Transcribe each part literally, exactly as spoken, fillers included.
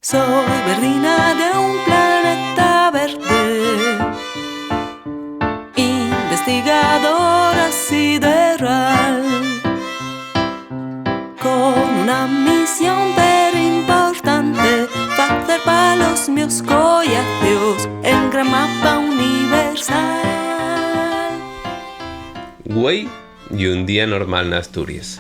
Soi Verdina d'un planeta verde, investigadora sideral, con una misión perimportante: facer pa los mios collacios el gran mapa universal. Güei ye un día normal n'Asturies.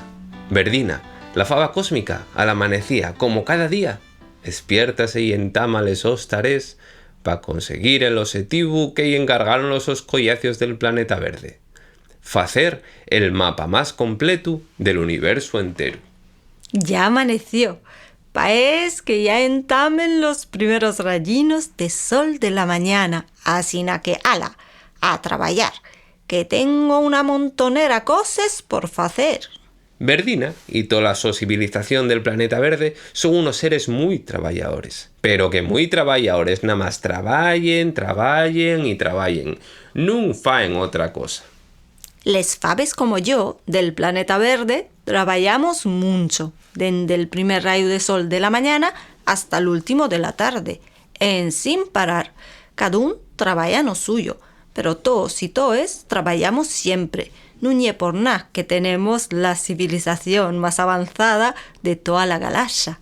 Verdina, la faba cósmica, al amanecía, como cada día, espiértase y entama les sos tarees pa conseguir el oxetivu que-y encargaron los sos collacios del planeta verde: facer el mapa más completu del universu enteru. Ya amaneció. Paez que ya entamen los primeros rayinos de sol de la mañana, asina que, ala, a trabayar, que tengo una montonera coses por facer. Verdina y tola so civilización del planeta verde son unos seres mui trabayadores. Pero que mui trabayadores, namás trabayen, trabayen y trabayen. Nun faen otra cosa. Les faves como yo, del planeta verde, trabayamos muncho, dende'l primer rayu de sol de la mañana hasta l'últimu de la tarde, ensin parar. Cadún trabaya no suyo, pero toos y toes trabayamos siempre. Nun ye por na que tenemos la civilización más avanzada de toa la galaxa.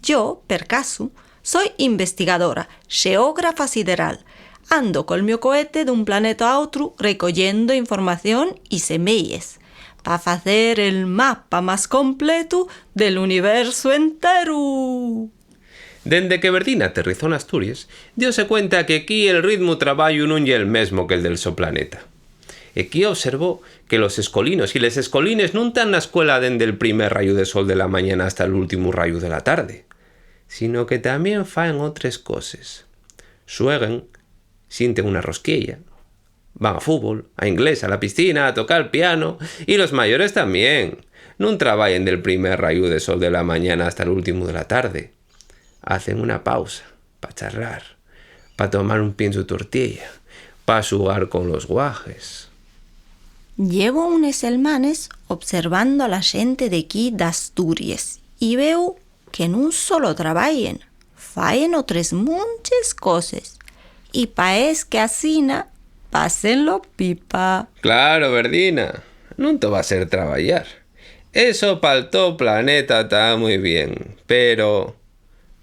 Yo, per casu, soi investigadora, xeógrafa sideral. Ando col mio cohete d'un planeta a otru recoyendo información y semeyes pa facer el mapa más completu del universu enteru. Dende que Verdina aterrizó n'Asturies, dióse cuenta que equí el ritmu trabayu nun ye'l mesmo que'l del so planeta. Equí observó que los escolinos y les escolines nun tán na escuela dende'l primer rayu de sol de la mañana hasta l'últimu rayu de la tarde, sino que tamién faen otres coses. Xueguen, sienten una rosquiella, van a fútbol, a inglés, a la piscina, a tocar piano, y los mayores tamién. Nun trabayen del primer rayu de sol de la mañana hasta l'últimu de la tarde. Hacen una pausa pa charrar, pa tomar un pinchu tortilla, pa xugar con los guajes. Llevo unes selmanes observando a la xente d'equí d'Asturies y veu que nun solo trabayen, faen otres munches coses, y paez que asina pásenlo pipa. Claro, Verdina, nun to va a ser trabayar. Eso pal to planeta ta mui bien, pero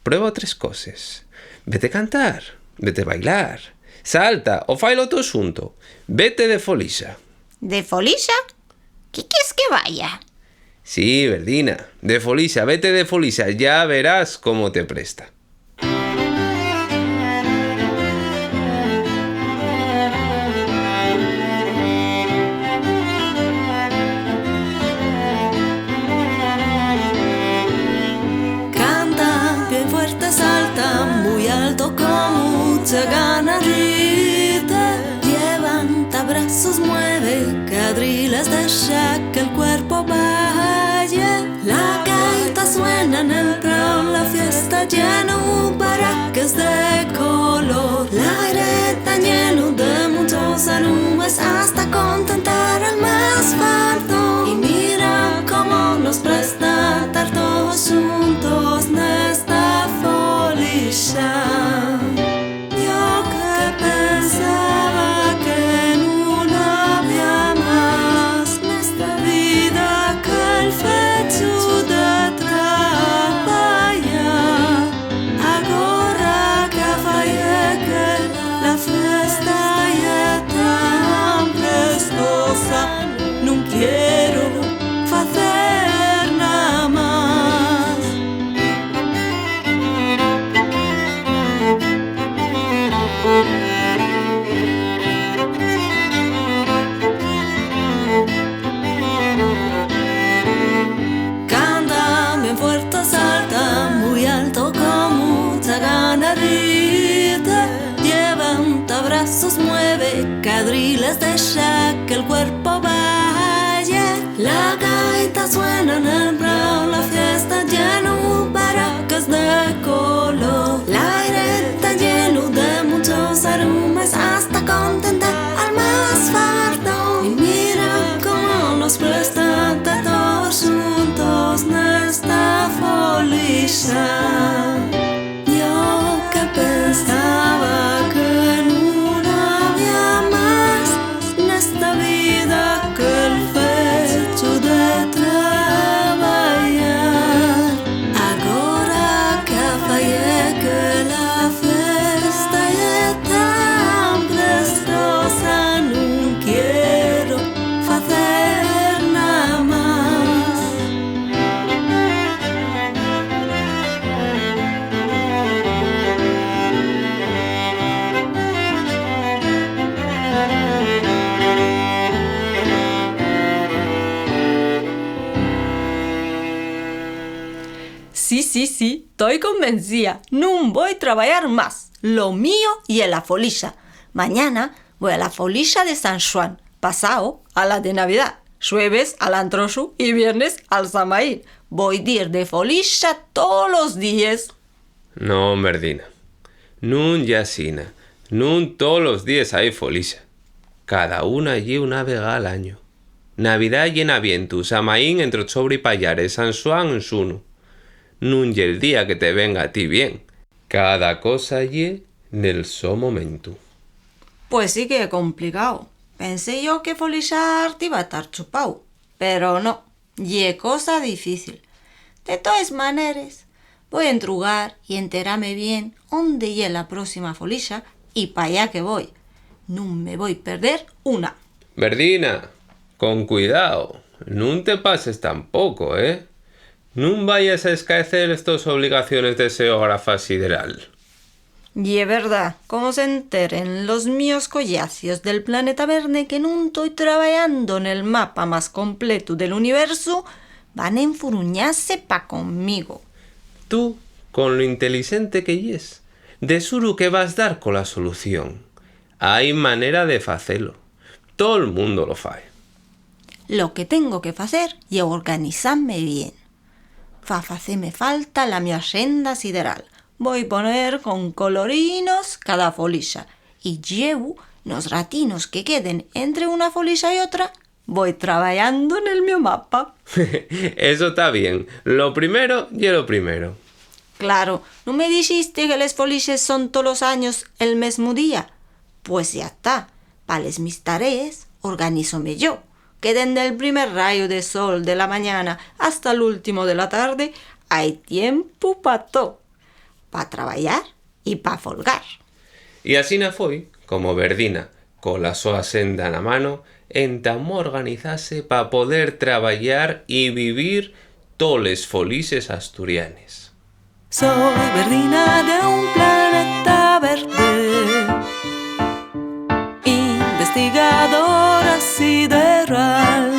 prueba otres coses. Vete cantar, vete bailar, salta o failo to xunto. Vete de folixa. ¿De folixa? ¿Qué quies que vaya? Sí, Verdina, de folixa, vete de folixa, ya verás cómo te presta. Canta bien fuerte, salta muy alto con mucha gana, ríete, levanta brazos, mueve cadriles, dexa que el cuerpo baile. La gaita suena nel prao, la fiesta llena, barraques de color. L'aire ta llenu de munchos aromes, hasta contentar al más farto. Y mira cómo nos presta tar toos xuntos nesta folixa. Yo que pensaba que nun había más nesta vida que el fechu de trabayar. Agora que fai que la fiesta ye tan prestosa, nun quiero facer na más. Canta bien fuerte, salta muy alto con mucha gana, ríete, levanta brazos, mueve cadriles, dexa que el cuerpo baile. La gaita suena nel prao, la fiesta llena, barraques de color. L'aire ta llenu de munchos aromes, hasta contentar al más farto. Y mira cómo nos presta tar toos xuntos nesta folixa. sí, toi convencía, nun voi trabayar más. Lo mío ye la folixa. Mañana voi a la folixa de San Xuan, pasao a la de Navidá, xueves al Antroxu y viernes al Samaín. Voi dir de folixa tolos díes. Non, Verdina, nun ye asina, nun tolos díes hai folixa. Cada una ye una vegá al añu. Navidá ye n'Avientu, Samaín entre Ochobre y Payares, San Xuan en xunu. Nun ye'l día que te venga a ti bien. Cada cosa ye nel so momentu. Pues sí que ye complicao. Pensé yo que folixar t'iba a tar chupao, pero no, ye cosa difícil. De toes maneres, voi entrugar y enterame bien ónde ye la próxima folixa y p'allá que voi. Nun me voi perder una. Verdina, con cuidao, nun te pases tampoco, ¿eh? Nun vayas a escaecer estos obligaciones de xeógrafa sideral. Ye verdá, como s'enteren los mios collacios del planeta verde que nun toi trabayando nel mapa más completu del universu, van enfuruñase pa conmigo. Tú, con lo intelixente que yes, de suru que vas dar cola solución. Hai manera de facelo. Tol mundo lo fai. Lo que tengo que facer ye organizame bien. Va faceme falta la mio axenda sideral. Voi poner con colorinos cada folixa y llevu nos ratinos que queden entre una folixa y otra, voi trabayando nel mio mapa. Eso ta bien. Lo primero ye lo primero. Claro, ¿nun me dixiste que les folixes son tolos años el mesmu día? Pues ya ta, pa les mis tarees organízome yo, que dende'l primer rayu de sol de la mañana hasta l'último de la tarde hai tiempu pa to, pa trabayar y pa folgar. Y asina foi como Verdina, cola so axenda na mano, entamó a organizase pa poder trabayar y vivir toles folixes asturianes. Soi Verdina d'un planeta verde, investigadora sideral,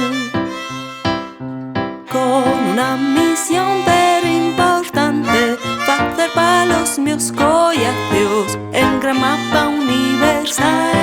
con una misión perimportante, facer pa los mios collacios el gran mapa universal.